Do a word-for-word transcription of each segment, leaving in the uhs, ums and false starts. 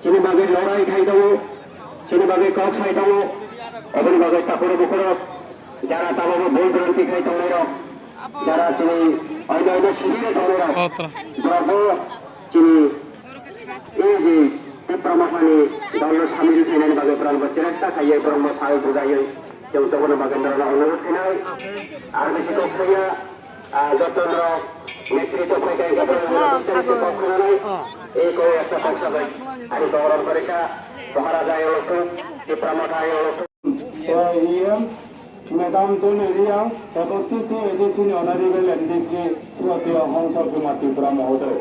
Chini bagwi lorai khai tongo, chini bagwi kok sai tongo, oboni bagwi takhurok bukhurok, jara tabukbo bhul bhranti khai tongnairok, jara chini oino oino sibirwi tongnairok, Kotra. Borokbo chini ei je Tipra Mothani dolno samil khainani bagwi borokbo chesta khaiwi borokno sal bujaiwi chwng tongna bagwi norokno onurodh khainai. Ar bisi kok saya, ah, joto norok netritw khai khai borokno kok khainai. Ei kok ekta kok sabai ani kok rom kharika Maharaja ayang lokthung, Tipra Motha ayang lokthung. E M Madam Dole Riang, ebo T T A D C ni Honorable M D C, Srotiya Hongsa Kumar Tripura Mohodoy.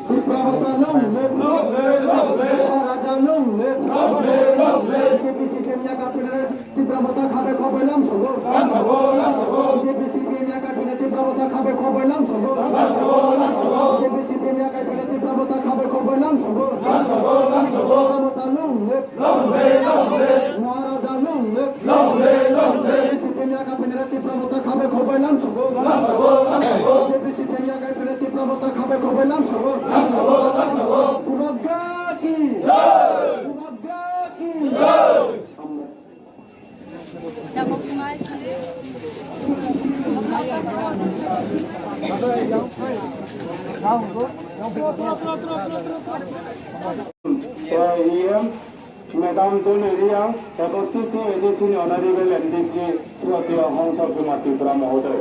Tipra Motha long live, long live, long live. Maharaja long live, long live, long live. T P C P M ya kapinare Tipra Motha khabe khobai lamsogo. Lamsogo, lamsogo. T P C P M ya kapinare Tipra Motha khabe khobai lamsogo. Lamsogo, lamsogo. T P C P M ya kapinare Tipra Motha khabe khobai lamsogo. Lamsogo, lamsogo. Tipra Motha long live. Long live, long live. Maharaja long live. Long live, long live. T P C P M ya kapinare Tipra Motha khabe khobai lamsogo. Lamsogo, lamsogo. T P C P M ya kapinare Tipra Motha khabe khobai lamsogo. Lamsogo, lamsogo. Bubagra ki. Jai. Bubagra ki. Jai. E M Madam Dole Riang, ebo T T A D C ni Honorable M D C, Srotiya Hongsa Kumar Tripura Mohodoy.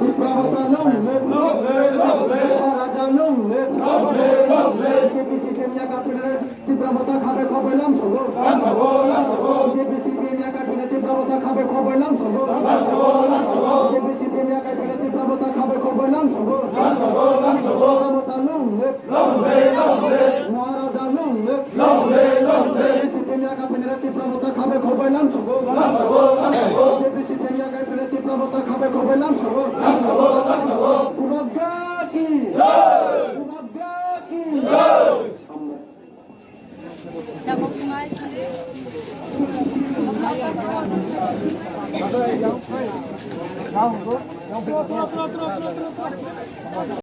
Tipra Motha long live, long live, long live. Maharaja long live, long live, long live. T P C P M ya kapinare Tipra Motha khabe khobai lamsogo. Lamsogo, lamsogo. T P C P M ya kapinare Tipra Motha khabe khobai lamsogo. Lamsogo, lamsogo. T P C P M ya kapinare Tipra Motha khabe khobai lamsogo. Lamsogo, lamsogo. Tipra Motha long live. Long live, long live. Maharaja long live. Long live, long live. T P C P M ya kapinare Tipra Motha khabe khobai lamsogo. Lamsogo, lamsogo. T P C P M ya kapinare Tipra Motha khabe khobai lamsogo. Lamsogo, lamsogo. Bubagra ki. Jai. Bubagra ki. Jai.